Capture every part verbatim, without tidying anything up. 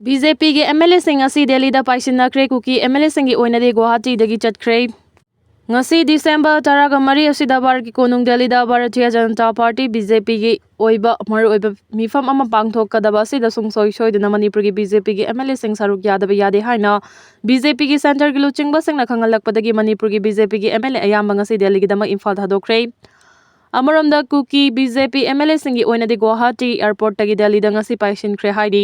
B J ꯄꯤꯒꯤ M L ꯑꯦꯁꯤꯡ ꯑꯁꯤ ꯗꯦꯜꯂꯤꯗ ꯄꯥꯏꯁꯤꯟꯅꯈ꯭ꯔꯦ꯫ ꯀꯨꯀꯤ ꯑꯦꯝ ꯑꯦꯜ ꯑꯦꯁꯤꯡꯒꯤ ꯑꯣꯏꯅꯗꯤ ꯒꯨꯋꯥꯍꯥꯇꯤꯗꯒꯤ ꯆꯠꯈ꯭ꯔꯦ꯫ ꯉꯁꯤ ꯗꯤꯁꯦꯝꯕꯔ ꯇꯔꯥꯒ ꯃꯔꯤ ꯑꯁꯤꯗ ꯚꯥꯔꯠꯀꯤ ꯀꯣꯅꯨꯡ ꯗꯦꯜꯂꯤꯗ Bharatiya Janata party, B J ꯄꯤꯒꯤ ꯑꯣꯏꯕ ꯃꯔꯨꯑꯣꯏꯕ ꯃꯤꯐꯝ ꯑꯃ ꯄꯥꯡꯊꯣꯛꯀꯗꯕ ꯑꯁꯤꯗ ꯁꯨꯡꯁꯣꯏ ꯁꯣꯏꯗꯅ ꯃꯅꯤꯄꯨꯔꯒꯤ ꯕꯤ ꯖꯦ ꯄꯤꯒꯤ ꯑꯦꯝ ꯑꯦꯜ ꯑꯦꯁꯤꯡ ꯁꯔꯨꯛ ꯌꯥꯗꯕ ꯌꯥꯗꯦ ꯍꯥꯏꯅ ꯕꯤ ꯖꯦ ꯄꯤꯒꯤ ꯁꯦꯟꯇꯔꯒꯤ ꯂꯨꯆꯤꯡꯕꯁꯤꯡꯅ ꯈꯪꯍꯜꯂꯛꯄꯗꯒꯤ ꯃꯅꯤꯄꯨꯔꯒꯤ ꯕꯤ ꯖꯦ ꯄꯤꯒꯤ ꯑꯦꯝ ꯑꯦꯜ ꯑꯦ ꯑꯌꯥꯝꯕ ꯉꯁꯤ ꯗꯦꯜꯂꯤꯒꯤꯗꯃꯛ ꯏꯝꯐꯥꯜ ꯊꯥꯗꯣꯛꯈ꯭ꯔꯦ꯫ ꯑꯃꯔꯣꯝꯗ Kuki B J P M L ꯑꯦꯁꯤꯡꯒꯤ ꯑꯣꯏꯅꯗꯤ ꯒꯨꯋꯥꯍꯥꯇꯤ ꯑꯦꯌꯔꯄꯣꯔꯠꯇꯒꯤ ꯗꯦꯜꯂꯤꯗ ꯉꯁꯤ ꯄꯥꯏꯁꯤꯟꯈ꯭ꯔꯦ ꯍꯥꯏꯔꯤ꯫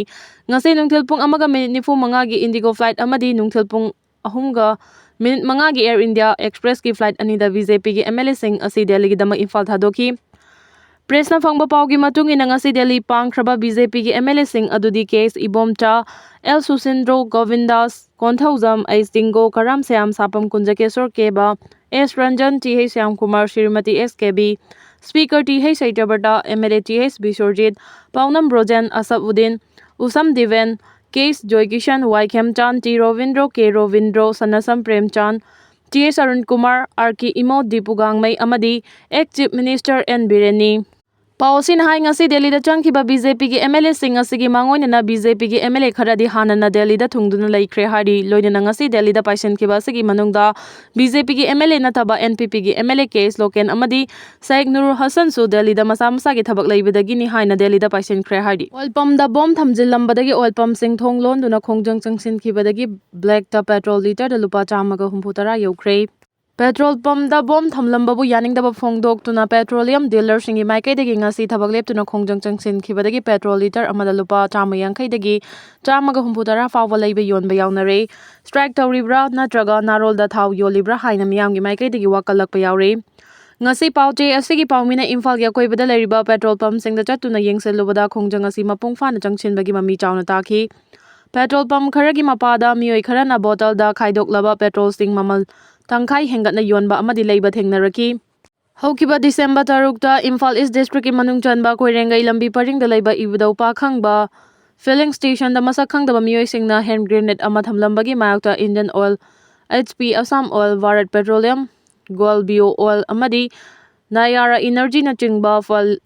ꯉꯁꯤ ꯅꯨꯡꯊꯤꯜ ꯄꯨꯡ ꯑꯃꯒ ꯃꯤꯅꯤꯠ ꯅꯤꯐꯨ ꯃꯉꯥꯒꯤ ꯏꯟꯗꯤꯒꯣ ꯐ꯭ꯂꯥꯏꯠ ꯑꯃꯗꯤ ꯅꯨꯡꯊꯤꯜ ꯄꯨꯡ ꯑꯍꯨꯝꯒ ꯃꯤꯅꯤꯠ ꯃꯉꯥꯒꯤ ꯑꯦꯌꯔ ꯏꯟꯗꯤꯌꯥ ꯑꯦꯛꯁꯄ꯭ꯔꯦꯁꯀꯤ ꯐ꯭ꯂꯥꯏꯠ ꯑꯅꯤꯗ ꯕꯤ ꯖꯦ ꯄꯤꯒꯤ ꯑꯦꯝ ꯑꯦꯜ ꯑꯦꯁꯤꯡ ꯑꯁꯤ ꯗꯦꯜꯂꯤꯒꯤꯗꯃꯛ ꯏꯝꯐꯥꯜ ꯊꯥꯗꯣꯛꯈꯤ꯫ ꯄ꯭ꯔꯦꯁꯅ ꯐꯪꯕ ꯄꯥꯎꯒꯤ ꯃꯇꯨꯡ ꯏꯟꯅ ꯉꯁꯤ ꯗꯦꯜꯂꯤ ꯄꯥꯡꯈ꯭ꯔꯕ ꯕꯤ ꯖꯦ ꯄꯤꯒꯤ ꯑꯦꯝ ꯑꯦꯜ ꯑꯦꯁꯤꯡ ꯑꯗꯨꯗꯤ K S Ibomcha, L Susindro, Gobindas, Konthoujam, H Tingo, Karam Shyam, Sapam Kunjakesor Keba, S Ranjan, T H Shyamkumar, Shrimati S Kebi, speaker T H Satyabrata, M L A T H Biswajit, Paonam Brojen, Asaf Uddin, Usham Deben, K S Joykishan, Y Khemchand, T Robindro, K Robindro, Sanasam Premchand, T H Arun Kumar, R K Imo, Dipu ꯒꯥꯡꯃꯩ ꯑꯃꯗꯤ ꯑꯦꯛꯁ ꯆꯤꯐ ꯃꯤꯅꯤꯁꯇꯔ ꯑꯦꯟ ꯕꯤꯔꯦꯟꯅꯤ꯫ ꯄꯥꯎ ꯑꯁꯤꯅ ꯍꯥꯏ, ꯉꯁꯤ ꯗꯦꯜꯂꯤꯗ ꯆꯪꯈꯤꯕ B J ꯄꯤꯒꯤ M L ꯑꯦꯁꯤꯡ ꯑꯁꯤꯒꯤ ꯃꯥꯡꯑꯣꯏꯅꯅ B J ꯄꯤꯒꯤ ꯑꯦꯝ ꯑꯦꯜ ꯑꯦ ꯈꯔꯗꯤ ꯍꯥꯟꯅꯅ ꯗꯦꯜꯂꯤꯗ ꯊꯨꯡꯗꯨꯅ ꯂꯩꯈ꯭ꯔꯦ ꯍꯥꯏꯔꯤ꯫ ꯂꯣꯏꯅꯅ ꯉꯁꯤ ꯗꯦꯜꯂꯤꯗ ꯄꯥꯏꯁꯤꯟꯈꯤꯕ ꯑꯁꯤꯒꯤ ꯃꯅꯨꯡꯗ ꯕꯤ ꯖꯦ ꯄꯤꯒꯤ ꯑꯦꯝ ꯑꯦꯜ ꯑꯦ ꯅꯠꯇꯕ ꯑꯦꯟ ꯄꯤ ꯄꯤꯒꯤ M L A K S local ꯑꯃꯗꯤ ꯁꯥꯏꯛ ꯅꯨꯔ ꯍꯁꯟꯁꯨ ꯗꯦꯜꯂꯤꯗ ꯃꯁꯥ ꯃꯁꯥꯒꯤ ꯊꯕꯛ ꯂꯩꯕꯗꯒꯤꯅꯤ ꯍꯥꯏꯅ ꯗꯦꯜꯂꯤꯗ ꯄꯥꯏꯁꯤꯟꯈ꯭ꯔꯦ ꯍꯥꯏꯔꯤ꯫ ꯑꯣꯏꯜ ꯄꯝꯗ ꯕꯣꯝ ꯊꯝꯖꯤꯜꯂꯝꯕꯗꯒꯤ ꯑꯣꯏꯜ ꯄꯝꯁꯤꯡ ꯊꯣꯡ ꯂꯣꯟꯗꯨꯅ ꯈꯣꯡꯖꯪ ꯆꯪꯁꯤꯟꯈꯤꯕꯗꯒꯤ ꯕ꯭ꯂꯦꯛꯇ ꯄꯦꯇ꯭ꯔꯣꯜ ꯂꯤꯇꯔꯗ ꯂꯨꯄꯥ ꯆꯥꯝꯃꯒ ꯍꯨꯝꯐꯨꯇꯔꯥ ꯌꯧꯈ꯭ꯔꯦ꯫ ꯄꯦꯇ꯭ꯔꯣꯜ ꯄꯝꯗ ꯕꯣꯝ ꯊꯝꯂꯝꯕꯕꯨ ꯌꯥꯅꯤꯡꯗꯕ ꯐꯣꯡꯗꯣꯛꯇꯨꯅ ꯄꯦꯇ꯭ꯔꯣꯂꯤꯌꯝ ꯗꯤꯂꯔꯁꯤꯡꯒꯤ ꯃꯥꯏꯀꯩꯗꯒꯤ ꯉꯁꯤ ꯊꯕꯛ ꯂꯦꯞꯇꯨꯅ ꯈꯣꯡꯖꯪ ꯆꯪꯁꯤꯟꯈꯤꯕꯗꯒꯤ ꯄꯦꯇ꯭ꯔꯣꯜ ꯂꯤꯇꯔ ꯑꯃꯗ ꯂꯨꯄꯥ ꯆꯥꯝꯃ ꯌꯥꯡꯈꯩꯗꯒꯤ ꯆꯥꯝꯃꯒ ꯍꯨꯝꯐꯨꯇꯔꯥ ꯐꯥꯎꯕ ꯂꯩꯕ ꯌꯣꯟꯕ ꯌꯥꯎꯅꯔꯦ꯫ ꯁ꯭ꯇ꯭ꯔꯥꯏꯛ ꯇꯧꯔꯤꯕ꯭ꯔꯥ ꯅꯠꯇ꯭ꯔꯒ ꯅꯥꯔꯣꯜꯗ ꯊꯥꯎ ꯌꯣꯜꯂꯤꯕ꯭ꯔꯥ ꯍꯥꯏꯅ ꯃꯤꯌꯥꯝꯒꯤ ꯃꯥꯏꯀꯩꯗꯒꯤ ꯋꯥꯀꯠꯂꯛꯄ ꯌꯥꯎꯔꯤ꯫ ꯉꯁꯤ ꯄꯥꯎꯆꯦ ꯑꯁꯤꯒꯤ ꯄꯥꯎꯃꯤꯅ ꯏꯝꯐꯥꯜꯒꯤ ꯑꯀꯣꯏꯕꯗ ꯂꯩꯔꯤꯕ ꯄꯦꯇ꯭ꯔꯣꯜ ꯄꯝꯁꯤꯡꯗ ꯆꯠꯇꯨꯅ ꯌꯦꯡꯁꯤꯜꯂꯨꯕꯗ ꯈꯣꯡꯖꯪ ꯑꯁꯤ ꯃꯄꯨꯡ ꯐꯥꯅ ꯆꯪꯁꯤꯟꯕꯒꯤ ꯃꯃꯤ ꯆꯥꯎꯅ ꯇꯥꯈꯤ꯫ ꯄꯦꯇ꯭ꯔꯣꯜ ꯄꯝ ꯈꯔꯒꯤ ꯃꯄꯥꯗ ꯃꯤꯑꯣꯏ ꯈꯔꯅ ꯕꯣꯇꯜꯗ ꯈꯥꯏꯗꯣꯛꯂꯕ ꯄꯦꯇ꯭ꯔꯣꯜꯁꯤꯡ ꯃꯃꯜ ꯇꯪꯈꯥꯏ ꯍꯦꯟꯒꯠꯅ ꯌꯣꯟꯕ ꯑꯃꯗꯤ ꯂꯩꯕ ꯊꯦꯡꯅꯔꯛꯈꯤ꯫ ꯍꯧꯈꯤꯕ ꯗꯤꯁꯦꯝꯕꯔ ꯇꯔꯨꯛꯇ ꯏꯝꯐꯥꯜ ꯏꯁ ꯗꯤꯁꯇ꯭ꯔꯤꯛꯀꯤ ꯃꯅꯨꯡ ꯆꯟꯕ ꯀꯣꯏꯔꯦꯡꯒꯩ ꯂꯝꯕꯤ ꯄꯔꯤꯡꯗ ꯂꯩꯕ ꯏꯕꯨꯙꯧ ꯄꯥꯈꯪꯕ ꯐꯤꯂꯤꯡ ꯁ꯭ꯇꯦꯁꯟꯗ ꯃꯁꯛ ꯈꯪꯗꯕ ꯃꯤꯑꯣꯏꯁꯤꯡꯅ ꯍꯦꯟ ꯒ꯭ꯔꯦꯅꯦꯗ ꯑꯃ ꯊꯝꯂꯝꯕꯒꯤ ꯃꯥꯌꯣꯛꯇ Indian Oil, H P Assam Oil, Bharat Petroleum, ꯒꯣꯜ ꯕꯤꯑꯣ ꯑꯣꯏꯜ ꯑꯃꯗꯤ ꯅꯌꯥꯔꯥ ꯏꯅꯔꯖꯤꯅꯆꯤꯡꯕ ꯐꯜ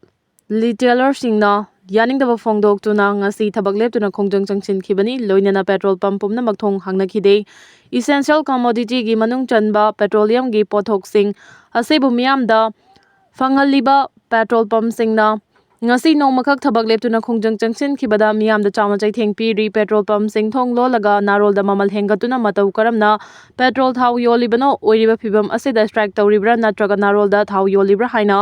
ꯔꯤꯇꯦꯂꯔꯁꯤꯡꯅ ꯌꯥꯅꯤꯡꯗꯕ ꯐꯣꯡꯗꯣꯛꯇꯨꯅ ꯉꯁꯤ ꯊꯕꯛ ꯂꯦꯞꯇꯨꯅ ꯈꯣꯡꯖꯪ ꯆꯪꯁꯤꯟꯈꯤꯕꯅꯤ꯫ ꯂꯣꯏꯅꯅ ꯄꯦꯇ꯭ꯔꯣꯜ ꯄꯝ ꯄꯨꯝꯅꯃꯛ ꯊꯣꯡ ꯍꯥꯡꯅꯈꯤꯗꯦ꯫ Essential commodity ꯒꯤ ꯃꯅꯨꯡ ꯆꯟꯕ ꯄꯦꯇ꯭ꯔꯣꯂꯤꯌꯝꯒꯤ ꯄꯣꯠꯊꯣꯛꯁꯤꯡ ꯑꯁꯤꯕꯨ ꯃꯤꯌꯥꯝꯗ ꯐꯪꯍꯜꯂꯤꯕ ꯄꯦꯇ꯭ꯔꯣꯜ ꯄꯝꯁꯤꯡꯅ ꯉꯁꯤ ꯅꯣꯡꯃꯈꯛ ꯊꯕꯛ ꯂꯦꯞꯇꯨꯅ ꯈꯣꯡꯖꯪ ꯆꯪꯁꯤꯟꯈꯤꯕꯗ ꯃꯤꯌꯥꯝꯗ ꯆꯥꯎꯅ ꯆꯩꯊꯦꯡ ꯄꯤꯔꯤ꯫ ꯄꯦꯇ꯭ꯔꯣꯜ ꯄꯝꯁꯤꯡ ꯊꯣꯡ ꯂꯣꯜꯂꯒ ꯅꯥꯔꯣꯜꯗ ꯃꯃꯜ ꯍꯦꯟꯒꯠꯇꯨꯅ ꯃꯇꯧ ꯀꯔꯝꯅ ꯄꯦꯇ꯭ꯔꯣꯜ ꯊꯥꯎ ꯌꯣꯜꯂꯤꯕꯅꯣ? ꯑꯣꯏꯔꯤꯕ ꯐꯤꯕꯝ ꯑꯁꯤꯗ ꯁ꯭ꯇ꯭ꯔꯥꯏꯛ ꯇꯧꯔꯤꯕ꯭ꯔꯥ ꯅꯠꯇ꯭ꯔꯒ ꯅꯥꯔꯣꯜꯗ ꯊꯥꯎ ꯌꯣꯜꯂꯤꯕ꯭ꯔꯥ ꯍꯥꯏꯅ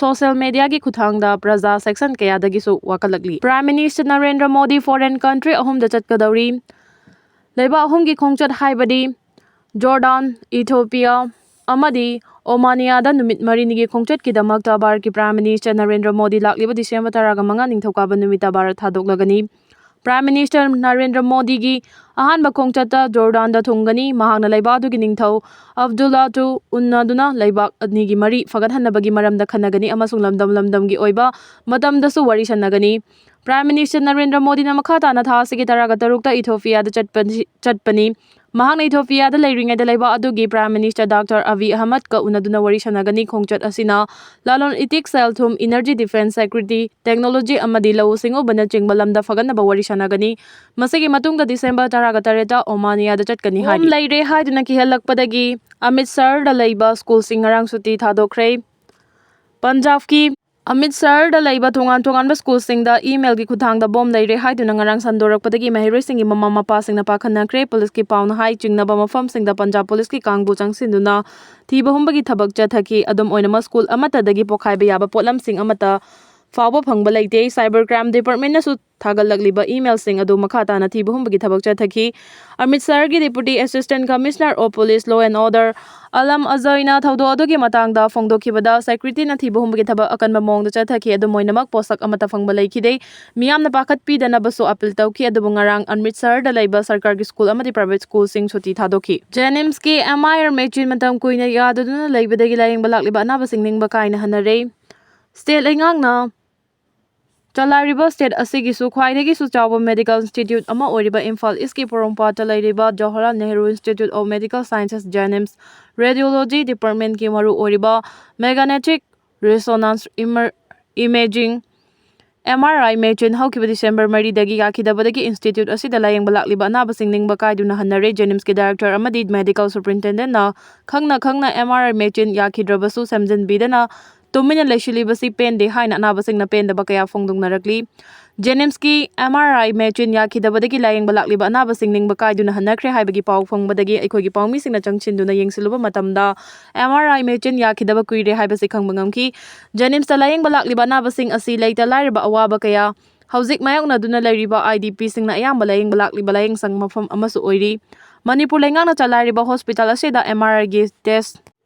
ꯁꯣꯁꯤꯌꯦꯜ ꯃꯦꯗꯤꯌꯥꯒꯤ ꯈꯨꯠꯊꯥꯡꯗ ꯄ꯭ꯔꯖꯥ ꯁꯦꯛꯁꯟ ꯀꯌꯥꯗꯒꯤꯁꯨ ꯋꯥꯀꯠꯂꯛꯂꯤ꯫ Prime minister Narendra Modi foreign country ꯑꯍꯨꯝꯗ ꯆꯠꯀꯗꯧꯔꯤ꯫ ꯂꯩꯕꯥꯛ ꯑꯍꯨꯝꯒꯤ ꯈꯣꯡꯆꯠ ꯍꯥꯏꯕꯗꯤ ꯖꯣꯔꯗꯥꯟ, ꯏꯊꯣꯄꯤꯌꯥ ꯑꯃꯗꯤ ꯑꯣꯃꯥꯅꯤꯌꯥꯗ ꯅꯨꯃꯤꯠ ꯃꯔꯤꯅꯤꯒꯤ ꯈꯣꯡꯆꯠꯀꯤꯗꯃꯛꯇ ꯚꯥꯔꯠꯀꯤ ꯄ꯭ꯔꯥꯏꯝ ꯃꯤꯅꯤꯁꯇꯔ ꯅꯔꯦꯟꯗ꯭ꯔ ꯃꯣꯗꯤ ꯂꯥꯛꯂꯤꯕ ꯗꯤꯁꯦꯝꯕꯔ ꯇꯔꯥꯃꯉꯥ ꯅꯤꯡꯊꯧꯀꯥꯕ ꯅꯨꯃꯤꯠꯇ ꯚꯥꯔꯠ ꯊꯥꯗꯣꯛꯂꯒꯅꯤ꯫ ꯄ꯭ꯔꯥꯏꯝ ꯃꯤꯅꯤꯁꯇꯔ ꯅꯔꯦꯟꯗ꯭ꯔ ꯃꯣꯗꯤꯒꯤ ꯑꯍꯥꯟꯕ ꯈꯣꯡꯆꯠꯇ ꯖꯣꯔꯗꯥꯟꯗ ꯊꯨꯡꯒꯅꯤ꯫ ꯃꯍꯥꯛꯅ ꯂꯩꯕꯥꯛ ꯑꯗꯨꯒꯤ ꯅꯤꯡꯊꯧ ꯑꯕꯗꯨꯜꯂꯥ ꯇꯨ ꯎꯟꯅꯗꯨꯅ ꯂꯩꯕꯥꯛ ꯑꯅꯤꯒꯤ ꯃꯔꯤ ꯐꯒꯠꯍꯟꯅꯕꯒꯤ ꯃꯔꯝꯗ ꯈꯟꯅꯒꯅꯤ ꯑꯃꯁꯨꯡ ꯂꯝꯗꯝ ꯂꯝꯗꯝꯒꯤ ꯑꯣꯏꯕ ꯃꯇꯝꯗꯁꯨ ꯋꯥꯔꯤ ꯁꯥꯟꯅꯒꯅꯤ꯫ ꯄ꯭ꯔꯥꯏꯝ ꯃꯤꯅꯤꯁꯇꯔ ꯅꯔꯦꯟꯗ꯭ꯔ ꯃꯣꯗꯤꯅ ꯃꯈꯥ ꯇꯥꯅ ꯊꯥ ꯑꯁꯤꯒꯤ ꯇꯔꯥꯒ ꯇꯔꯨꯛꯇ ꯏꯊꯣꯄꯤꯌꯥꯗ ꯆꯠꯄꯅꯤ, ꯆꯠꯄꯅꯤ꯫ ꯃꯍꯥꯛꯅ ꯏꯊꯣꯄꯤꯌꯥꯗ ꯂꯩꯔꯤꯉꯩꯗ ꯂꯩꯕꯥꯛ ꯑꯗꯨꯒꯤ ꯄ꯭ꯔꯥꯏꯝ ꯃꯤꯅꯤꯁꯇꯔ ꯗꯥꯛꯇꯔ ꯑꯕꯤ ꯑꯍꯃꯗꯀ ꯎꯅꯗꯨꯅ ꯋꯥꯔꯤ ꯁꯥꯟꯅꯒꯅꯤ꯫ ꯈꯣꯡꯆꯠ ꯑꯁꯤꯅ ꯂꯂꯣꯟ ꯏꯇꯤꯛ, ꯁꯦꯜ ꯊꯨꯝ, ꯏꯅꯔꯖꯤ, ꯗꯤꯐꯦꯟꯁ, ꯁꯦꯀ꯭ꯌꯨꯔꯤꯇꯤ, ꯇꯦꯛꯅꯣꯂꯣꯖꯤ ꯑꯃꯗꯤ ꯂꯧꯎ ꯁꯤꯡꯎꯕꯅꯆꯤꯡꯕ ꯂꯝꯗ ꯐꯒꯠꯅꯕ ꯋꯥꯔꯤ ꯁꯥꯟꯅꯒꯅꯤ꯫ ꯃꯁꯤꯒꯤ ꯃꯇꯨꯡꯗ ꯗꯤꯁꯦꯝꯕꯔ ꯇꯔꯥꯒ ꯇꯔꯦꯠꯇ ꯑꯣꯃꯥꯅꯤꯌꯥꯗ ꯆꯠꯀꯅꯤ ꯍꯥꯏꯔꯤ꯫ ꯂꯩꯔꯦ ꯍꯥꯏꯗꯨꯅ ꯀꯤꯍꯜꯂꯛꯄꯗꯒꯤ ꯑꯃ꯭ꯔꯤꯠꯁꯔꯗ ꯂꯩꯕ ꯁ꯭ꯀꯨꯜꯁꯤꯡ ꯉꯔꯥꯡ ꯁꯨꯇꯤ ꯊꯥꯗꯣꯛꯈ꯭ꯔꯦ꯫ ꯄꯟꯖꯥꯕꯀꯤ ꯑꯃ꯭ꯔꯤꯠꯁꯔꯗ ꯂꯩꯕ ꯇꯣꯉꯥꯟ ꯇꯣꯉꯥꯟꯕ ꯁ꯭ꯀꯨꯜꯁꯤꯡꯗ ꯏꯃꯦꯜꯒꯤ ꯈꯨꯠꯊꯥꯡꯗ ꯕꯣꯝ ꯂꯩꯔꯦ ꯍꯥꯏꯗꯨꯅ ꯉꯔꯥꯡ ꯁꯟꯗꯣꯔꯛꯄꯗꯒꯤ ꯃꯍꯩꯔꯣꯏꯁꯤꯡꯒꯤ ꯃꯃꯥ ꯃꯄꯥꯁꯤꯡꯅ ꯄꯥꯈꯠꯅꯈ꯭ꯔꯦ꯫ ꯄꯨꯂꯤꯁꯀꯤ ꯄꯥꯎꯅ ꯍꯥꯏ, ꯆꯤꯡꯅꯕ ꯃꯐꯝꯁꯤꯡꯗ ꯄꯟꯖꯥꯕ ꯄꯨꯂꯤꯁꯀꯤ ꯀꯥꯡꯕꯨ ꯆꯪꯁꯤꯟꯗꯨꯅ ꯊꯤꯕ ꯍꯨꯝꯕꯒꯤ ꯊꯕꯛ ꯆꯠꯊꯈꯤ꯫ ꯑꯗꯨꯝ ꯑꯣꯏꯅꯃꯛ, ꯁ꯭ꯀꯨꯜ ꯑꯃꯠꯇꯗꯒꯤ ꯄꯣꯈꯥꯏꯕ ꯌꯥꯕ ꯄꯣꯠꯂꯝꯁꯤꯡ ꯑꯃꯠꯇ ꯐꯥꯎꯕ ꯐꯪꯕ ꯂꯩꯇꯦ꯫ ꯁꯥꯏꯕꯔ ꯀ꯭ꯔꯥꯏꯝ ꯗꯤꯄꯥꯔꯠꯃꯦꯟꯅꯁꯨ ꯊꯥꯒꯠꯂꯛꯂꯤꯕ ꯏꯃꯦꯜꯁꯤꯡ ꯑꯗꯨ ꯃꯈꯥ ꯇꯥꯅ ꯊꯤꯕ ꯍꯨꯝꯕꯒꯤ ꯊꯕꯛ ꯆꯠꯊꯈꯤ꯫ ꯑꯃ꯭ꯔꯤꯠꯁꯔꯒꯤ Deputy Assistant Commissioner of Police, Law and Order Alam ꯑꯖꯣꯏꯅ ꯊꯧꯗꯣꯛ ꯑꯗꯨꯒꯤ ꯃꯇꯥꯡꯗ ꯐꯣꯡꯗꯣꯛꯈꯤꯕꯗ, ꯁꯦꯀ꯭ꯌꯨꯔꯤꯇꯤꯅ ꯊꯤꯕ ꯍꯨꯝꯕꯒꯤ ꯊꯕꯛ ꯑꯀꯟꯕ ꯃꯑꯣꯡꯗ ꯆꯠꯊꯈꯤ꯫ ꯑꯗꯨꯝ ꯑꯣꯏꯅꯃꯛ, ꯄꯣꯠꯁꯛ ꯑꯃꯠꯇ ꯐꯪꯕ ꯂꯩꯈꯤꯗꯦ꯫ ꯃꯤꯌꯥꯝꯅ ꯄꯥꯈꯠꯄꯤꯗꯅꯕꯁꯨ ꯑꯄꯤꯜ ꯇꯧꯈꯤ꯫ ꯑꯗꯨꯕꯨ ꯉꯔꯥꯡ ꯑꯃ꯭ꯔꯤꯠꯁꯔꯗ ꯂꯩꯕ ꯁꯔꯀꯥꯔꯒꯤ ꯁ꯭ꯀꯨꯜ ꯑꯃꯗꯤ ꯄ꯭ꯔꯥꯏꯚꯦꯠ ꯁ꯭ꯀꯨꯜꯁꯤꯡ ꯁꯨꯇꯤ ꯊꯥꯗꯣꯛꯈꯤ꯫ ꯖꯦꯅꯤꯝꯁꯀꯤ ꯑꯦꯝ ꯑꯥꯏ ꯑꯥꯔ ꯃꯦꯆꯤꯟ ꯃꯇꯝ ꯀꯨꯏꯅ ꯌꯥꯗꯗꯨꯅ ꯂꯩꯕꯗꯒꯤ ꯂꯥꯌꯦꯡꯕ ꯂꯥꯛꯂꯤꯕ ꯑꯅꯥꯕꯁꯤꯡ ꯅꯤꯡꯕ ꯀꯥꯏꯅ ꯍꯟꯅꯔꯦ꯫ ꯁ꯭ꯇꯦꯠ ꯂꯩꯉꯥꯛꯅ ꯆꯂꯥꯏꯔꯤꯕ ꯁ꯭ꯇꯦꯠ ꯑꯁꯤꯒꯤꯁꯨ ꯈ꯭ꯋꯥꯏꯗꯒꯤꯁꯨ ꯆꯥꯎꯕ ꯃꯦꯗꯤꯀꯦꯜ ꯏꯟꯁꯇꯤꯇ꯭ꯌꯨꯠ ꯑꯃ ꯑꯣꯏꯔꯤꯕ ꯏꯝꯐꯥꯜ ꯏꯁꯀꯤ ꯄꯣꯔꯣꯝꯄꯥꯠꯇ ꯂꯩꯔꯤꯕ Jawaharlal Nehru institute of medical sciences, JNIMS, radiology ꯗꯤꯄꯥꯔꯠꯃꯦꯟꯠꯀꯤ ꯃꯔꯨ ꯑꯣꯏꯔꯤꯕ ꯃꯦꯒꯅꯦꯇꯤꯛ ꯔꯤꯁꯣꯅꯥꯟꯁ ꯏꯃꯔ-, imaging, M R I machine ꯍꯧꯈꯤꯕ ꯗꯤꯁꯦꯝꯕꯔ ꯃꯔꯤꯗꯒꯤ ꯌꯥꯈꯤꯗꯕꯗꯒꯤ ꯏꯟꯁꯇꯤꯇ꯭ꯌꯨꯠ ꯑꯁꯤꯗ ꯂꯥꯌꯦꯡꯕ ꯂꯥꯛꯂꯤꯕ ꯑꯅꯥꯕꯁꯤꯡ ꯅꯤꯡꯕ ꯀꯥꯏꯗꯨꯅ ꯍꯟꯅꯔꯦ꯫ ꯖꯦꯅꯤꯝꯁꯀꯤ ꯗꯥꯏꯔꯦꯛꯇꯔ ꯑꯃꯗꯤ ꯃꯦꯗꯤꯀꯦꯜ ꯁꯨꯄꯔꯤꯟꯇꯦꯟꯗꯦꯟꯠꯅ ꯈꯪꯅ ꯈꯪꯅ ꯑꯦꯝ ꯑꯥꯔ ꯑꯥꯏ ꯃꯦꯆꯤꯟ ꯌꯥꯈꯤꯗ꯭ꯔꯕꯁꯨ ꯁꯦꯝꯖꯤꯟꯕꯤꯗꯅ ꯇꯨꯃꯤꯟꯅ ꯂꯩꯁꯤꯜꯂꯤꯕꯁꯤ ꯄꯦꯟꯗꯦ ꯍꯥꯏꯅ ꯑꯅꯥꯕꯁꯤꯡꯅ ꯄꯦꯟꯗꯕ ꯀꯌꯥ ꯐꯣꯡꯗꯣꯛꯅꯔꯛꯂꯤ꯫ ꯖꯦꯅꯤꯝꯁꯀꯤ ꯑꯦꯝ ꯑꯥꯔ ꯑꯥꯏ ꯃꯦꯆꯤꯟ ꯌꯥꯈꯤꯗꯕꯗꯒꯤ ꯂꯥꯌꯦꯡꯕ ꯂꯥꯛꯂꯤꯕ ꯑꯅꯥꯕꯁꯤꯡ ꯅꯤꯡꯕ ꯀꯥꯏꯗꯨꯅ ꯍꯟꯅꯈ꯭ꯔꯦ ꯍꯥꯏꯕꯒꯤ ꯄꯥꯎ ꯐꯪꯕꯗꯒꯤ ꯑꯩꯈꯣꯏꯒꯤ ꯄꯥꯎꯃꯤꯁꯤꯡꯅ ꯆꯪꯁꯤꯟꯗꯨꯅ ꯌꯦꯡꯁꯤꯜꯂꯨꯕ ꯃꯇꯝꯗ ꯑꯦꯝ ꯑꯥꯔ ꯑꯥꯏ ꯃꯦꯆꯤꯟ ꯌꯥꯈꯤꯗꯕ ꯀꯨꯏꯔꯦ ꯍꯥꯏꯕꯁꯤ ꯈꯪꯕ ꯉꯝꯈꯤ꯫ ꯖꯦꯅꯤꯝꯁꯇ ꯂꯥꯌꯦꯡꯕ ꯂꯥꯛꯂꯤꯕ ꯑꯅꯥꯕꯁꯤꯡ ꯑꯁꯤ ꯂꯩꯇ ꯂꯥꯏꯔꯕ ꯑꯋꯥꯕ ꯀꯌꯥ ꯍꯧꯖꯤꯛ ꯃꯥꯌꯣꯛꯅꯗꯨꯅ ꯂꯩꯔꯤꯕ ꯑꯥꯏ ꯗꯤ ꯄꯤꯁꯤꯡꯅ ꯑꯌꯥꯝꯕ ꯂꯥꯌꯦꯡꯕ ꯂꯥꯛꯂꯤꯕ ꯂꯥꯌꯦꯡꯁꯪ ꯃꯐꯝ ꯑꯃꯁꯨ ꯑꯣꯏꯔꯤ꯫ ꯃꯅꯤꯄꯨꯔ ꯂꯩꯉꯥꯛꯅ ꯆꯂꯥꯏꯔꯤꯕ ꯍꯣꯁꯄꯤꯇꯥꯜ ꯑꯁꯤꯗ ꯑꯦꯝ ꯑꯥꯔ ꯑꯥꯏꯒꯤ ꯇꯦꯁ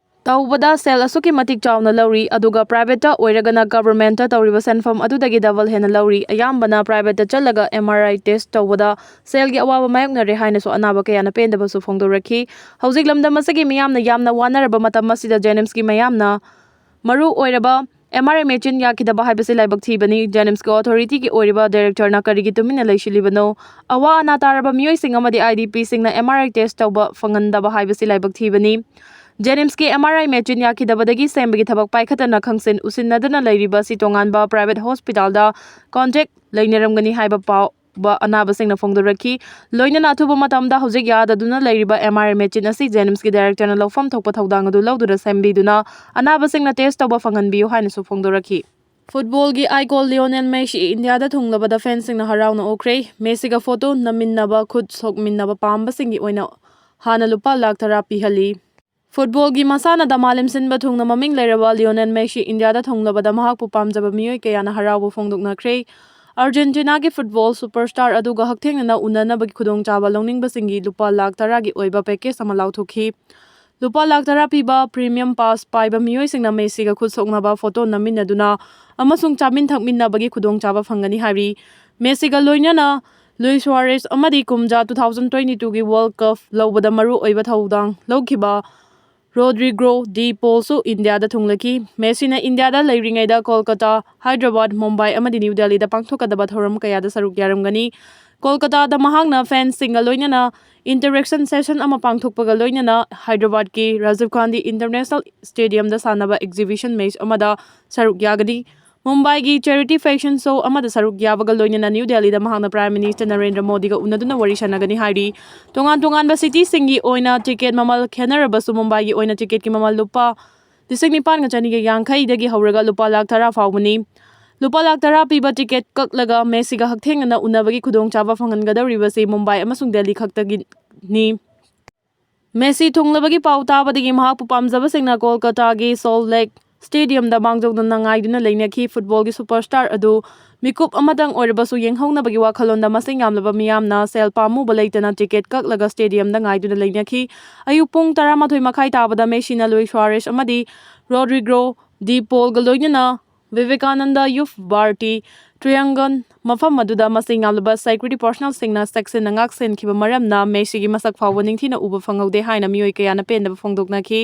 ꯇꯧꯕꯗ ꯁꯦꯜ ꯑꯁꯨꯛꯀꯤ ꯃꯇꯤꯛ ꯆꯥꯎꯅ ꯂꯧꯔꯤ, ꯑꯗꯨꯒ ꯄ꯭ꯔꯥꯏꯚꯦꯠꯇ ꯑꯣꯏꯔꯒꯅ ꯒꯚꯔꯟꯃꯦꯟꯠꯇ ꯇꯧꯔꯤꯕ ꯁꯦꯟꯐꯝ ꯑꯗꯨꯗꯒꯤ ꯗꯕꯜ ꯍꯦꯟꯅ ꯂꯧꯔꯤ꯫ ꯑꯌꯥꯝꯕꯅ ꯄ꯭ꯔꯥꯏꯚꯦꯠꯇ ꯆꯠꯂꯒ ꯑꯦꯝ ꯑꯥꯔ ꯑꯥꯏ ꯇꯦꯁ ꯇꯧꯕꯗ ꯁꯦꯜꯒꯤ ꯑꯋꯥꯕ ꯃꯥꯌꯣꯛꯅꯔꯦ ꯍꯥꯏꯅꯁꯨ ꯑꯅꯥꯕ ꯀꯌꯥꯅ ꯄꯦꯟꯗꯕꯁꯨ ꯐꯣꯡꯗꯣꯔꯛꯈꯤ꯫ ꯍꯧꯖꯤꯛ ꯂꯝꯗꯝ ꯑꯁꯤꯒꯤ ꯃꯤꯌꯥꯝꯅ ꯌꯥꯝꯅ ꯋꯥꯅꯔꯕ ꯃꯇꯝ ꯑꯁꯤꯗ ꯖꯦꯅꯤꯝꯁꯀꯤ ꯃꯌꯥꯝꯅ ꯃꯔꯨ ꯑꯣꯏꯔꯕ ꯑꯦꯝ ꯑꯥꯔ ꯑꯥꯏ ꯃꯦꯆꯤꯟ ꯌꯥꯈꯤꯗꯕ ꯍꯥꯏꯕꯁꯤ ꯂꯥꯏꯕꯛ ꯊꯤꯕꯅꯤ꯫ ꯖꯦꯅꯤꯝꯁꯀꯤ ꯑꯣꯊꯣꯔꯤꯇꯤꯒꯤ ꯑꯣꯏꯔꯤꯕ ꯗꯥꯏꯔꯦꯛꯇꯔꯅ ꯀꯔꯤꯒꯤ ꯇꯨꯃꯤꯟꯅ ꯂꯩꯁꯤꯜꯂꯤꯕꯅꯣ? ꯑꯋꯥ ꯑꯅꯥ ꯇꯥꯔꯕ ꯃꯤꯑꯣꯏꯁꯤꯡ ꯑꯃꯗꯤ ꯑꯥꯏ ꯗꯤ ꯄꯤꯁꯤꯡꯅ ꯑꯦꯝ ꯑꯥꯔ ꯑꯥꯏ ꯇꯦꯁ ꯇꯧꯕ ꯐꯪꯍꯟꯗꯕ ꯍꯥꯏꯕꯁꯤ ꯂꯥꯏꯕꯛ ꯊꯤꯕꯅꯤ꯫ ꯖꯦꯅꯤꯝꯁꯀꯤ ꯑꯦꯝ ꯑꯥꯔ ꯑꯥꯏ ꯃꯦꯆꯤꯟ ꯌꯥꯈꯤꯗꯕꯗꯒꯤ ꯁꯦꯝꯕꯒꯤ ꯊꯕꯛ ꯄꯥꯏꯈꯠꯇꯅ ꯈꯪꯁꯤꯟ ꯎꯁꯤꯟꯅꯗꯅ ꯂꯩꯔꯤꯕ ꯑꯁꯤ ꯇꯣꯉꯥꯟꯕ ꯄ꯭ꯔꯥꯏꯚꯦꯠ ꯍꯣꯁꯄꯤꯇꯥꯜꯗ ꯀꯣꯟꯇꯦꯛ ꯂꯩꯅꯔꯝꯒꯅꯤ ꯍꯥꯏꯕ ꯄꯥꯎ ꯑꯅꯥꯕꯁꯤꯡꯅ ꯐꯣꯡꯗꯣꯔꯛꯈꯤ꯫ ꯂꯣꯏꯅꯅ ꯑꯊꯨꯕ ꯃꯇꯝꯗ ꯍꯧꯖꯤꯛ ꯌꯥꯗꯗꯨꯅ ꯂꯩꯔꯤꯕ ꯑꯦꯝ ꯑꯥꯔ ꯑꯥꯏ ꯃꯦꯆꯤꯟ ꯑꯁꯤ ꯖꯦꯅꯤꯝꯁꯀꯤ ꯗꯥꯏꯔꯦꯛꯇꯔꯅ ꯂꯧꯐꯝ ꯊꯣꯛꯄ ꯊꯧꯗꯥꯡ ꯑꯗꯨ ꯂꯧꯗꯨꯅ ꯁꯦꯝꯕꯤꯗꯨꯅ ꯑꯅꯥꯕꯁꯤꯡꯅ ꯇꯦꯁ ꯇꯧꯕ ꯐꯪꯍꯟꯕꯤꯌꯨ ꯍꯥꯏꯅꯁꯨ ꯐꯣꯡꯗꯣꯔꯛꯈꯤ꯫ ꯐꯨꯠꯕꯣꯜꯒꯤ ꯑꯥꯏꯀꯣꯟ ꯂꯤꯑꯣꯅꯦꯜ ꯃꯦꯁꯤ ꯏꯟꯗꯤꯌꯥꯗ ꯊꯨꯡꯂꯕꯗ ꯐꯦꯟꯁꯤꯡꯅ ꯍꯔꯥꯎꯅ ꯑꯣꯛꯈ꯭ꯔꯦ꯫ ꯃꯦꯁꯤꯒ ꯐꯣꯇꯣ ꯅꯝꯃꯤꯟꯅꯕ, ꯈꯨꯠ ꯁꯣꯛꯃꯤꯟꯅꯕ ꯄꯥꯝꯕꯁꯤꯡꯒꯤ ꯑꯣꯏꯅ ꯍꯥꯟꯅ ꯂꯨꯄꯥ ꯂꯥꯈ ꯇꯔꯥ ꯄꯤꯍꯜꯂꯤ꯫ ꯐꯨꯠꯕꯣꯜꯒꯤ ꯃꯁꯥꯟꯅꯗ ꯃꯥꯂꯦꯝ ꯁꯤꯟꯕ ꯊꯨꯡꯅ ꯃꯃꯤꯡ ꯂꯩꯔꯕ ꯂꯤꯑꯣꯅꯦꯜ ꯃꯦꯁꯤ ꯏꯟꯗꯤꯌꯥꯗ ꯊꯨꯡꯂꯕꯗ ꯃꯍꯥꯛꯄꯨ ꯄꯥꯝꯖꯕ ꯃꯤꯑꯣꯏ ꯀꯌꯥꯅ ꯍꯔꯥꯎꯕ ꯐꯣꯡꯗꯣꯛꯅꯈ꯭ꯔꯦ꯫ ꯑꯥꯔꯖꯦꯟꯇꯤꯅꯥꯒꯤ ꯐꯨꯠꯕꯣꯜ ꯁꯨꯄꯔꯁ꯭ꯇꯥꯔ ꯑꯗꯨꯒ ꯍꯛꯊꯦꯡꯅꯅ ꯎꯅꯅꯕꯒꯤ ꯈꯨꯗꯣꯡꯆꯥꯕ ꯂꯧꯅꯤꯡꯕꯁꯤꯡꯒꯤ ꯂꯨꯄꯥ ꯂꯥꯈ ꯇꯔꯥꯒꯤ ꯑꯣꯏꯕ ꯄꯦꯀꯦꯖ ꯑꯃ ꯂꯥꯎꯊꯣꯛꯈꯤ꯫ ꯂꯨꯄꯥ ꯂꯥꯈ ꯇꯔꯥ ꯄꯤꯕ ꯄ꯭ꯔꯤꯃꯤꯌꯝ ꯄꯥꯁ ꯄꯥꯏꯕ ꯃꯤꯑꯣꯏꯁꯤꯡꯅ ꯃꯦꯁꯤꯒ ꯈꯨꯠ ꯁꯣꯛꯅꯕ, ꯐꯣꯇꯣ ꯅꯝꯃꯤꯟꯅꯗꯨꯅ ꯑꯃꯁꯨꯡ ꯆꯥꯃꯤꯟ ꯊꯛꯃꯤꯟꯅꯕꯒꯤ ꯈꯨꯗꯣꯡꯆꯥꯕ ꯐꯪꯒꯅꯤ ꯍꯥꯏꯔꯤ꯫ ꯃꯦꯁꯤꯒ ꯂꯣꯏꯅꯅ ꯂꯨꯏꯁ ꯁꯨꯋꯥꯔꯦꯁ ꯑꯃꯗꯤ ꯀꯨꯝꯖꯥ two thousand twenty-twoꯒꯤ ꯋꯥꯔꯜꯗ ꯀꯞ ꯂꯧꯕꯗ ꯃꯔꯨ ꯑꯣꯏꯕ ꯊꯧꯗꯥꯡ ꯂꯧꯈꯤꯕ ꯔꯣꯗ꯭ꯔꯤꯒ꯭ꯔꯣ ꯗꯤ ꯄꯣꯜꯁꯨ ꯏꯟꯗꯤꯌꯥꯗ ꯊꯨꯡꯂꯈꯤ꯫ ꯃꯦꯁꯤꯅ ꯏꯟꯗꯤꯌꯥꯗ ꯂꯩꯔꯤꯉꯩꯗ ꯀꯣꯜꯀꯇꯥ, ꯍꯥꯏꯗ꯭ꯔꯕꯥꯗ, ꯃꯨꯝꯕꯥꯏ ꯑꯃꯗꯤ ꯅ꯭ꯌꯨ ꯗꯦꯜꯂꯤꯗ ꯄꯥꯡꯊꯣꯛꯀꯗꯕ ꯊꯧꯔꯝ ꯀꯌꯥꯗ ꯁꯔꯨꯛ ꯌꯥꯔꯝꯒꯅꯤ꯫ ꯀꯣꯜꯀꯇꯥꯗ ꯃꯍꯥꯛꯅ ꯐꯦꯟꯁꯁꯤꯡꯒ ꯂꯣꯏꯅꯅ ꯏꯟꯇꯔꯦꯛꯁꯟ ꯁꯦꯁꯟ ꯑꯃ ꯄꯥꯡꯊꯣꯛꯄꯒ ꯂꯣꯏꯅꯅ ꯍꯥꯏꯗ꯭ꯔꯕꯥꯗꯀꯤ ꯔꯥꯖꯤꯕ ꯒꯥꯟꯙꯤ ꯏꯟꯇꯔꯅꯦꯁꯅꯦꯜ ꯁ꯭ꯇꯦꯗꯤꯌꯝꯗ ꯁꯥꯟꯅꯕ ꯑꯦꯛꯖꯤꯕꯤꯁꯟ ꯃꯦꯆ ꯑꯃꯗ ꯁꯔꯨꯛ ꯌꯥꯒꯅꯤ꯫ ꯃꯨꯝꯕꯥꯏꯒꯤ ꯆꯦꯔꯤꯇꯤ ꯐꯦꯁꯟ ꯁꯣ ꯑꯃꯗ ꯁꯔꯨꯛ ꯌꯥꯕꯒ ꯂꯣꯏꯅꯅ ꯅ꯭ꯌꯨ ꯗꯦꯜꯂꯤꯗ ꯃꯍꯥꯛꯅ ꯄ꯭ꯔꯥꯏꯝ ꯃꯤꯅꯤꯁꯇꯔ ꯅꯔꯦꯟꯗ꯭ꯔ ꯃꯣꯗꯤꯒ ꯎꯅꯗꯨꯅ ꯋꯥꯔꯤ ꯁꯥꯟꯅꯒꯅꯤ ꯍꯥꯏꯔꯤ꯫ ꯇꯣꯉꯥꯟ ꯇꯣꯉꯥꯟꯕ ꯁꯤꯇꯤꯁꯤꯡꯒꯤ ꯑꯣꯏꯅ ꯇꯤꯀꯦꯠ ꯃꯃꯜ ꯈꯦꯠꯅꯔꯕꯁꯨ ꯃꯨꯝꯕꯥꯏꯒꯤ ꯑꯣꯏꯅ ꯇꯤꯀꯦꯠꯀꯤ ꯃꯃꯜ ꯂꯨꯄꯥ ꯂꯤꯁꯤꯡ ꯅꯤꯄꯥꯟꯒ ꯆꯅꯤꯒ ꯌꯥꯡꯈꯩꯗꯒꯤ ꯍꯧꯔꯒ ꯂꯨꯄꯥ ꯂꯥꯈ ꯇꯔꯥ ꯐꯥꯎꯕꯅꯤ꯫ ꯂꯨꯄꯥ ꯂꯥꯈ ꯇꯔꯥ ꯄꯤꯕ ꯇꯤꯀꯦꯠ ꯀꯛꯂꯒ ꯃꯦꯁꯤꯒ ꯍꯛꯊꯦꯡꯅꯅ ꯎꯅꯕꯒꯤ ꯈꯨꯗꯣꯡꯆꯥꯕ ꯐꯪꯍꯟꯒꯗꯧꯔꯤꯕꯁꯤ ꯃꯨꯝꯕꯥꯏ ꯑꯃꯁꯨꯡ ꯗꯦꯜꯂꯤ ꯈꯛꯇꯒꯤꯅꯤ꯫ ꯃꯦꯁꯤ ꯊꯨꯡꯂꯕꯒꯤ ꯄꯥꯎ ꯇꯥꯕꯗꯒꯤ ꯃꯍꯥꯛꯄꯨ ꯄꯥꯝꯖꯕꯁꯤꯡꯅ ꯀꯣꯜꯀꯇꯥꯒꯤ ꯁꯣꯜꯠ ꯂꯦꯛ ꯁ꯭ꯇꯦꯗꯤꯌꯝꯗ ꯃꯥꯡꯖꯧꯅꯅ ꯉꯥꯏꯗꯨꯅ ꯂꯩꯅꯈꯤ꯫ ꯐꯨꯠꯕꯣꯜꯒꯤ ꯁꯨꯄꯔꯁ꯭ꯇꯥꯔ ꯑꯗꯨ ꯃꯤꯀꯨꯞ ꯑꯃꯇꯪ ꯑꯣꯏꯔꯕꯁꯨ ꯌꯦꯡꯍꯧꯅꯕꯒꯤ ꯋꯥꯈꯜꯂꯣꯟꯗ ꯃꯁꯤꯡ ꯌꯥꯝꯂꯕ ꯃꯤꯌꯥꯝꯅ ꯁꯦꯜ ꯄꯥꯝꯃꯨꯕ ꯂꯩꯇꯅ ꯇꯤꯀꯦꯠ ꯀꯛꯂꯒ ꯁ꯭ꯇꯦꯗꯤꯌꯝꯗ ꯉꯥꯏꯗꯨꯅ ꯂꯩꯅꯈꯤ꯫ ꯑꯌꯨꯛ ꯄꯨꯡ ꯇꯔꯥꯃꯥꯊꯣꯏ ꯃꯈꯥꯏ ꯇꯥꯕꯗ ꯃꯦꯁꯤꯅ ꯂꯨꯏꯁ ꯁꯨꯋꯥꯔꯦꯁ ꯑꯃꯗꯤ ꯔꯣꯗ꯭ꯔꯤꯒꯣ ꯗꯤ ꯄꯣꯜꯒ ꯂꯣꯏꯅꯅ ꯚꯤꯚꯦꯀꯥꯅꯟꯗ ꯌꯨꯊ ꯚꯥꯔꯇꯤ ꯇ꯭ꯔꯤꯌꯥꯡꯒꯟ ꯃꯐꯝ ꯑꯗꯨꯗ ꯃꯁꯤꯡ ꯌꯥꯝꯂꯕ ꯁꯦꯀ꯭ꯌꯨꯔꯤꯇꯤ ꯄꯔꯁꯅꯦꯜꯁꯤꯡꯅ ꯆꯦꯛꯁꯤꯟꯅ ꯉꯥꯛ ꯁꯦꯟꯈꯤꯕ ꯃꯔꯝꯅ ꯃꯦꯁꯤꯒꯤ ꯃꯁꯛ ꯐꯥꯎꯕ ꯅꯤꯡꯊꯤꯅ ꯎꯕ ꯐꯪꯍꯧꯗꯦ ꯍꯥꯏꯅ ꯃꯤꯑꯣꯏ ꯀꯌꯥꯅ ꯄꯦꯟꯗꯕ ꯐꯣꯡꯗꯣꯛꯅꯈꯤ꯫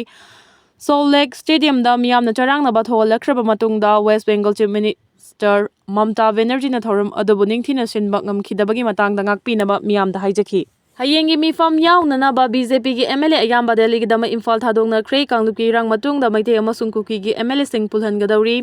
ꯁꯣꯜꯠ ꯂꯦꯛ ꯁ꯭ꯇꯦꯗꯤꯌꯝꯗ ꯃꯤꯌꯥꯝꯅ ꯆꯔꯥꯡꯅꯕ ꯊꯣꯛꯍꯜꯂꯛꯈ꯭ꯔꯕ ꯃꯇꯨꯡꯗ West Bengal chief minister Mamta ꯕꯦꯅꯔꯖꯤꯅ ꯊꯧꯔꯝ ꯑꯗꯨꯕꯨ ꯅꯤꯡꯊꯤꯅ ꯁꯤꯟꯕ ꯉꯝꯈꯤꯗꯕꯒꯤ ꯃꯇꯥꯡꯗ ꯉꯥꯛꯄꯤꯅꯕ ꯃꯤꯌꯥꯝꯗ ꯍꯥꯏꯖꯈꯤ꯫ ꯍꯌꯦꯡꯒꯤ ꯃꯤꯐꯝ ꯌꯥꯎꯅꯅꯕ ꯕꯤ ꯖꯦ ꯄꯤꯒꯤ ꯑꯦꯝ ꯑꯦꯜ ꯑꯦ ꯑꯌꯥꯝꯕ ꯗꯦꯜꯂꯤꯒꯤꯗꯃꯛ ꯏꯝꯐꯥꯜ ꯊꯥꯗꯣꯛꯅꯈ꯭ꯔꯦ꯫ ꯀꯥꯡꯂꯨꯞꯀꯤ ꯏꯔꯥꯡ ꯃꯇꯨꯡꯗ ꯃꯩꯇꯩ ꯑꯃꯁꯨꯡ ꯀꯨꯀꯤꯒꯤ ꯑꯦꯝ ꯑꯦꯜ ꯑꯦꯁꯤꯡ ꯄꯨꯜꯍꯟꯒꯗꯧꯔꯤ꯫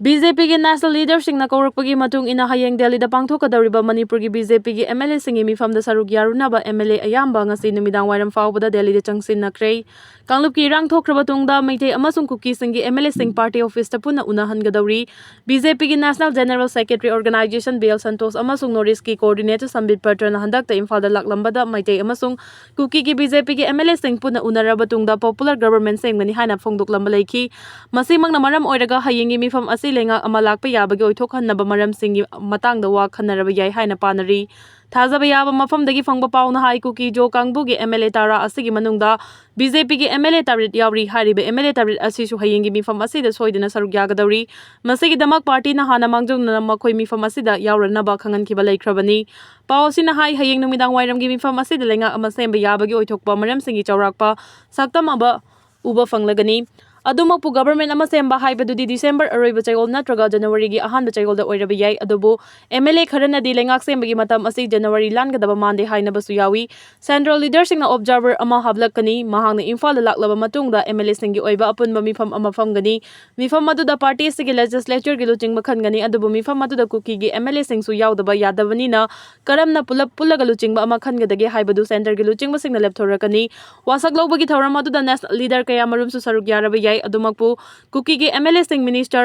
ꯕꯤ ꯖꯦ ꯄꯤꯒꯤ ꯅꯦꯁꯅꯦꯜ ꯂꯤꯗꯔꯁꯤꯡꯅ ꯀꯧꯔꯛꯄꯒꯤ ꯃꯇꯨꯡ ꯏꯟꯅ ꯍꯌꯦꯡ ꯗꯦꯜꯂꯤꯗ ꯄꯥꯡꯊꯣꯛꯀꯗꯧꯔꯤꯕ ꯃꯅꯤꯄꯨꯔꯒꯤ ꯕꯤ ꯖꯦ ꯄꯤꯒꯤ ꯑꯦꯝ ꯑꯦꯜ ꯑꯦꯁꯤꯡꯒꯤ ꯃꯤꯐꯝꯗ ꯁꯔꯨꯛ ꯌꯥꯔꯨꯅꯕ ꯑꯦꯝ ꯑꯦꯜ ꯑꯦ ꯑꯌꯥꯝꯕ ꯉꯁꯤ ꯅꯨꯃꯤꯗꯥꯡ ꯋꯥꯏꯔꯝ ꯐꯥꯎꯕꯗ ꯗꯦꯜꯂꯤꯗ ꯆꯪꯁꯤꯟꯅꯈ꯭ꯔꯦ꯫ ꯀꯥꯡꯂꯨꯞꯀꯤ ꯏꯔꯥꯡ ꯊꯣꯛꯈ꯭ꯔꯕ ꯇꯨꯡꯗ ꯃꯩꯇꯩ ꯑꯃꯁꯨꯡ ꯀꯨꯀꯤꯁꯤꯡꯒꯤ ꯑꯦꯝ ꯑꯦꯜ ꯑꯦꯁꯤꯡ ꯄꯥꯔꯇꯤ ꯑꯣꯐꯤꯁꯇ ꯄꯨꯟꯅ ꯎꯅꯍꯟꯒꯗꯧꯔꯤ꯫ ꯕꯤ ꯖꯦ ꯄꯤꯒꯤ national general secretary organisation B L Santhosh ꯑꯃꯁꯨꯡ ꯅꯣꯔꯠ ꯏꯁ꯭ꯠꯀꯤ ꯀꯣꯑꯣꯔꯗꯤꯅꯦꯇꯔ ꯁꯝꯕꯤꯠ ꯄꯇ꯭ꯔꯅ ꯍꯟꯗꯛꯇ ꯏꯝꯐꯥꯜꯗ ꯂꯥꯛꯂꯝꯕꯗ ꯃꯩꯇꯩ ꯑꯃꯁꯨꯡ ꯀꯨꯀꯤꯒꯤ ꯕꯤ ꯖꯦ ꯄꯤꯒꯤ ꯑꯦꯝ ꯑꯦꯜ ꯑꯦꯁꯤꯡ ꯄꯨꯟꯅ ꯎꯅꯔꯕ ꯇꯨꯡꯗ ꯄꯣꯄꯨꯂꯔ ꯒꯚꯔꯟꯃꯦꯟꯠ ꯁꯦꯝꯒꯅꯤ ꯍꯥꯏꯅ ꯐꯣꯡꯗꯣꯛꯂꯝꯕ ꯂꯩꯈꯤ꯫ ꯃꯁꯤꯃꯛꯅ ꯃꯔꯝ ꯑꯣꯏꯔꯒ ꯍꯌꯦꯡꯒꯤ ꯃꯤꯐꯝ ꯑꯁꯤ ꯂꯩꯉꯥꯛ ꯑꯃ ꯂꯥꯛꯄ ꯌꯥꯕꯒꯤ ꯑꯣꯏꯊꯣꯛꯍꯟꯅꯕ ꯃꯔꯝꯁꯤꯡꯒꯤ ꯃꯇꯥꯡꯗ ꯋꯥ ꯈꯟꯅꯔꯕ ꯌꯥꯏ ꯍꯥꯏꯅ ꯄꯥꯅꯔꯤ꯫ ꯊꯥꯖꯕ ꯌꯥꯕ ꯃꯐꯝꯗꯒꯤ ꯐꯪꯕ ꯄꯥꯎꯅ ꯍꯥꯏ, ꯀꯨꯀꯤ ꯖꯣ ꯀꯥꯡꯕꯨꯒꯤ ꯑꯦꯝ ꯑꯦꯜ ꯑꯦ ꯇꯔꯥ ꯑꯁꯤꯒꯤ ꯃꯅꯨꯡꯗ ꯕꯤ ꯖꯦ ꯄꯤꯒꯤ ꯑꯦꯝ ꯑꯦꯜ ꯑꯦ ꯇꯔꯦꯠ ꯌꯥꯎꯔꯤ꯫ ꯍꯥꯏꯔꯤꯕ ꯑꯦꯝ ꯑꯦꯜ ꯑꯦ ꯇꯔꯦꯠ ꯑꯁꯤꯁꯨ ꯍꯌꯦꯡꯒꯤ ꯃꯤꯐꯝ ꯑꯁꯤꯗ ꯁꯣꯏꯗꯅ ꯁꯔꯨꯛ ꯌꯥꯒꯗꯧꯔꯤ꯫ ꯃꯁꯤꯒꯤꯗꯃꯛ ꯄꯥꯔꯇꯤꯅ ꯍꯥꯟꯅ ꯃꯥꯡꯖꯧꯅꯅ ꯃꯈꯣꯏ ꯃꯤꯐꯝ ꯑꯁꯤꯗ ꯌꯥꯎꯔꯅꯕ ꯈꯪꯍꯟꯈꯤꯕ ꯂꯩꯈ꯭ꯔꯕꯅꯤ꯫ ꯄꯥꯎ ꯑꯁꯤꯅ ꯍꯥꯏ, ꯍꯌꯦꯡ ꯅꯨꯃꯤꯗꯥꯡ ꯋꯥꯏꯔꯝꯒꯤ ꯃꯤꯐꯝ ꯑꯁꯤꯗ ꯂꯩꯉꯥꯛ ꯑꯃ ꯁꯦꯝꯕ ꯌꯥꯕꯒꯤ ꯑꯣꯏꯊꯣꯛꯄ ꯃꯔꯝꯁꯤꯡꯒꯤ ꯆꯥꯎꯔꯥꯛꯄ ꯁꯛꯇꯝ ꯑꯃ ꯎꯕ ꯐꯪꯂꯒꯅꯤ꯫ ꯑꯗꯨꯃꯛꯄꯨ government ꯑꯃ ꯁꯦꯝꯕ ꯍꯥꯏꯕꯗꯨꯗꯤ December ꯑꯔꯣꯏꯕ ꯆꯌꯣꯜ ꯅꯠꯇ꯭ꯔꯒ January ꯒꯤ ꯑꯍꯥꯟꯕ ꯆꯌꯣꯜꯗ ꯑꯣꯏꯔꯕ ꯌꯥꯏ꯫ ꯑꯗꯨꯕꯨ M L A ꯈꯔꯅꯗꯤ ꯂꯩꯉꯥꯛ ꯁꯦꯝꯕꯒꯤ ꯃꯇꯝ ꯑꯁꯤ January ꯂꯥꯟꯒꯗꯕ ꯃꯥꯟꯗꯦ ꯍꯥꯏꯅꯕꯁꯨ ꯌꯥꯎꯏ꯫ Central leader ꯁꯤꯡꯅ observer ꯑꯃ ꯍꯥꯞꯂꯛꯀꯅꯤ꯫ ꯃꯍꯥꯛꯅ ꯏꯝꯐꯥꯜꯗ ꯂꯥꯛꯂꯕ ꯃꯇꯨꯡꯗ M L A ꯁꯤꯡꯒꯤ ꯑꯣꯏꯕ ꯑꯄꯨꯟꯕ ꯃꯤꯐꯝ ꯑꯃ ꯐꯝꯒꯅꯤ꯫ ꯃꯤꯐꯝ ꯑꯗꯨꯗ party ꯑꯁꯤꯒꯤ legislature ꯒꯤ ꯂꯨꯆꯤꯡꯕ ꯈꯟꯒꯅꯤ꯫ ꯑꯗꯨꯕꯨ ꯃꯤꯐꯝ ꯑꯗꯨꯗ ꯀꯨꯀꯤꯒꯤ M L A ꯁꯤꯡꯁꯨ ꯌꯥꯎꯗꯕ ꯌꯥꯗꯕꯅꯤꯅ ꯀꯔꯝꯅ ꯄꯨꯂꯞ ꯄꯨꯜꯂꯒ ꯂꯨꯆꯤꯡꯕ ꯑꯃ ꯈꯟꯒꯗꯒꯦ ꯍꯥꯏꯕꯗꯨ centre ꯒꯤ ꯂꯨꯆꯤꯡꯕꯁꯤꯡꯅ ꯂꯦꯞꯊꯣꯔꯛꯀꯅꯤ꯫ ꯋꯥꯁꯛ ꯂꯧꯕꯒꯤ ꯊꯧꯔꯝ ꯑꯗꯨꯗ national leader ꯀꯌꯥ ꯃꯔꯨꯝꯁꯨ ꯁꯔꯨꯛ ꯌꯥꯔꯕ ꯌꯥꯏ꯫ ꯑꯗꯨꯃꯛꯄꯨ ꯀꯨꯀꯤꯒꯤ M L A ꯁꯤꯡ minister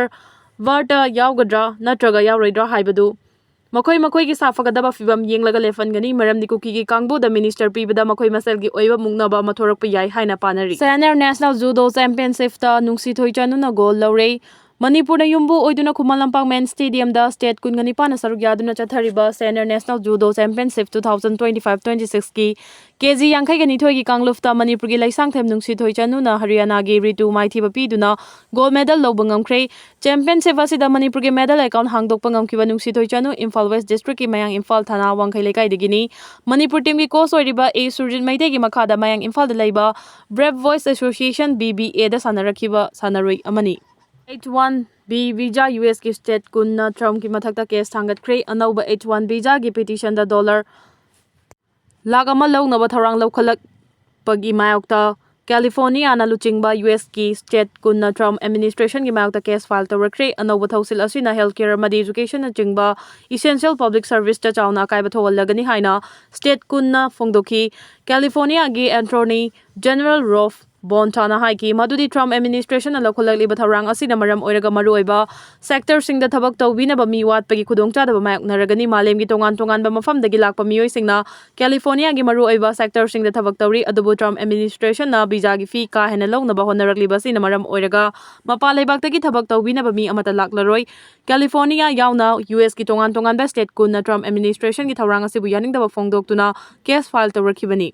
ꯕꯔꯇ ꯌꯥꯎꯒꯗ꯭ꯔꯥ ꯅꯠꯇ꯭ꯔꯒ ꯌꯥꯎꯔꯣꯏꯗ꯭ꯔꯥ ꯍꯥꯏꯕꯗꯨ ꯃꯈꯣꯏ ꯃꯈꯣꯏꯒꯤ ꯁꯥꯐꯒꯗꯕ ꯐꯤꯕꯝ ꯌꯦꯡꯂꯒ ꯂꯦꯞꯍꯟꯒꯅꯤ꯫ ꯃꯔꯝꯗꯤ ꯀꯨꯀꯤꯒꯤ ꯀꯥꯡꯕꯨꯗ minister ꯄꯤꯕꯗ ꯃꯈꯣꯏ ꯃꯁꯦꯜꯒꯤ ꯑꯣꯏꯕ ꯃꯨꯛꯅꯕ ꯑꯃ ꯊꯣꯔꯛꯄ ꯌꯥꯏ ꯍꯥꯏꯅ ꯄꯥꯅꯔꯤ꯫ Senior National Judo Championship ꯇ ꯅꯨꯡꯁꯤꯊꯣꯏ ꯆꯅꯨꯅ gold ꯂꯧꯔꯦ꯫ ꯃꯅꯤꯄꯨꯔꯅ ꯌꯨꯝꯕꯨ ꯑꯣꯏꯗꯨꯅ ꯈꯨꯃꯟ ꯂꯝꯄꯥꯛ main stadium ꯗ state ꯀꯨꯟꯒ ꯅꯤꯄꯥꯟꯅ ꯁꯔꯨꯛ ꯌꯥꯗꯨꯅ ꯆꯠꯊꯔꯤꯕ Senior National Judo Championship two thousand twenty five twenty six ꯀꯤ K G ꯌꯥꯡꯈꯩꯒ ꯅꯤꯊꯣꯏꯒꯤ ꯀꯥꯡꯂꯨꯞꯇ ꯃꯅꯤꯄꯨꯔꯒꯤ ꯂꯩꯁꯥꯡꯊꯦꯝ ꯅꯨꯡꯁꯤꯊꯣꯏ ꯆꯅꯨꯅ ꯍꯔꯤꯌꯥꯅꯥꯒꯤ ꯔꯤꯇꯨ ꯃꯥꯏꯊꯤꯕ ꯄꯤꯗꯨꯅ gold medal ꯂꯧꯕ ꯉꯝꯈ꯭ꯔꯦ꯫ Championship ꯑꯁꯤꯗ ꯃꯅꯤꯄꯨꯔꯒꯤ medal account ꯍꯥꯡꯗꯣꯛꯄ ꯉꯝꯈꯤꯕ ꯅꯨꯡꯁꯤꯊꯣꯏ ꯆꯅꯨ ꯏꯝꯐꯥꯜ West district ꯀꯤ ꯃꯌꯥꯡ ꯏꯝꯐꯥꯜ ꯊꯥꯅ ꯋꯥꯡꯈꯩ ꯂꯩꯀꯥꯏꯗꯒꯤꯅꯤ꯫ ꯃꯅꯤꯄꯨꯔ team ꯒꯤ coach ꯑꯣꯏꯔꯤꯕ A ꯁꯨꯔꯖꯤꯠ ꯃꯩꯇꯩꯒꯤ ꯃꯈꯥꯗ ꯃꯌꯥꯡ ꯏꯝꯐꯥꯜꯗ ꯂꯩꯕ Brave Voice Association, B B A ꯗ ꯁꯥꯟꯅꯔꯛꯈꯤꯕ ꯁꯥꯟꯅꯔꯣꯏ ꯑꯃꯅꯤ꯫ H one B visa U S ꯀꯤ state ꯀꯨꯟꯅ Trump ꯀꯤ ꯃꯊꯛꯇ case ꯊꯥꯡꯒꯠꯈ꯭ꯔꯦ꯫ ꯑꯅꯧꯕ H one visa ꯒꯤ petition ꯗ dollar ꯂꯥꯈ ꯑꯃ ꯂꯧꯅꯕ ꯊꯧꯔꯥꯡ ꯂꯧꯈꯠꯂꯛꯄꯒꯤ ꯃꯥꯌꯣꯛꯇ California ꯅ ꯂꯨꯆꯤꯡꯕ U S ꯀꯤ state ꯀꯨꯟꯅ Trump administration ꯒꯤ ꯃꯥꯌꯣꯛꯇ case file ꯇꯧꯔꯛꯈ꯭ꯔꯦ꯫ ꯑꯅꯧꯕ ꯊꯧꯁꯤꯜ ꯑꯁꯤꯅ health care ꯑꯃꯗꯤ education ꯅꯆꯤꯡꯕ essential public service ꯇ ꯆꯥꯎꯅ ꯑꯀꯥꯏꯕ ꯊꯣꯛꯍꯜꯂꯒꯅꯤ ꯍꯥꯏꯅ state ꯀꯨꯟꯅ ꯐꯣꯡꯗꯣꯛꯈꯤ꯫ California ꯒꯤ Attorney General Rob Bonta ꯅ ꯍꯥꯏꯈꯤ ꯃꯗꯨꯗꯤ Trump administration ꯅ ꯂꯧꯈꯠꯂꯛꯂꯤꯕ ꯊꯧꯔꯥꯡ ꯑꯁꯤꯅ ꯃꯔꯝ ꯑꯣꯏꯔꯒ ꯃꯔꯨꯑꯣꯏꯕ sector ꯁꯤꯡꯗ ꯊꯕꯛ ꯇꯧꯕꯤꯅꯕ ꯃꯤ ꯋꯥꯠꯄꯒꯤ ꯈꯨꯗꯣꯡꯆꯥꯗꯕ ꯃꯥꯌꯣꯛꯅꯔꯒꯅꯤ꯫ ꯃꯥꯂꯦꯝꯒꯤ ꯇꯣꯉꯥꯟ ꯇꯣꯉꯥꯟꯕ ꯃꯐꯝꯗꯒꯤ ꯂꯥꯛꯄ ꯃꯤꯑꯣꯏꯁꯤꯡꯅ California ꯒꯤ ꯃꯔꯨꯑꯣꯏꯕ sector ꯁꯤꯡꯗ ꯊꯕꯛ ꯇꯧꯔꯤ, ꯑꯗꯨꯕꯨ Trump administration ꯅ visa ꯒꯤ fee ꯀꯥ ꯍꯦꯟꯅ ꯂꯧꯅꯕ ꯍꯣꯠꯅꯔꯛꯂꯤꯕ ꯑꯁꯤꯅ ꯃꯔꯝ ꯑꯣꯏꯔꯒ ꯃꯄꯥꯟ ꯂꯩꯕꯥꯛꯇꯒꯤ ꯊꯕꯛ ꯇꯧꯕꯤꯅꯕ ꯃꯤ ꯑꯃꯠꯇ ꯂꯥꯛꯂꯔꯣꯏ꯫ California ꯌꯥꯎꯅ U S ꯀꯤ ꯇꯣꯉꯥꯟ ꯇꯣꯉꯥꯟꯕ state ꯀꯨꯟꯅ Trump administration ꯒꯤ ꯊꯧꯔꯥꯡ ꯑꯁꯤꯕꯨ ꯌꯥꯅꯤꯡꯗꯕ ꯐꯣꯡꯗꯣꯛꯇꯨꯅ case file ꯇꯧꯔꯛꯈꯤꯕꯅꯤ꯫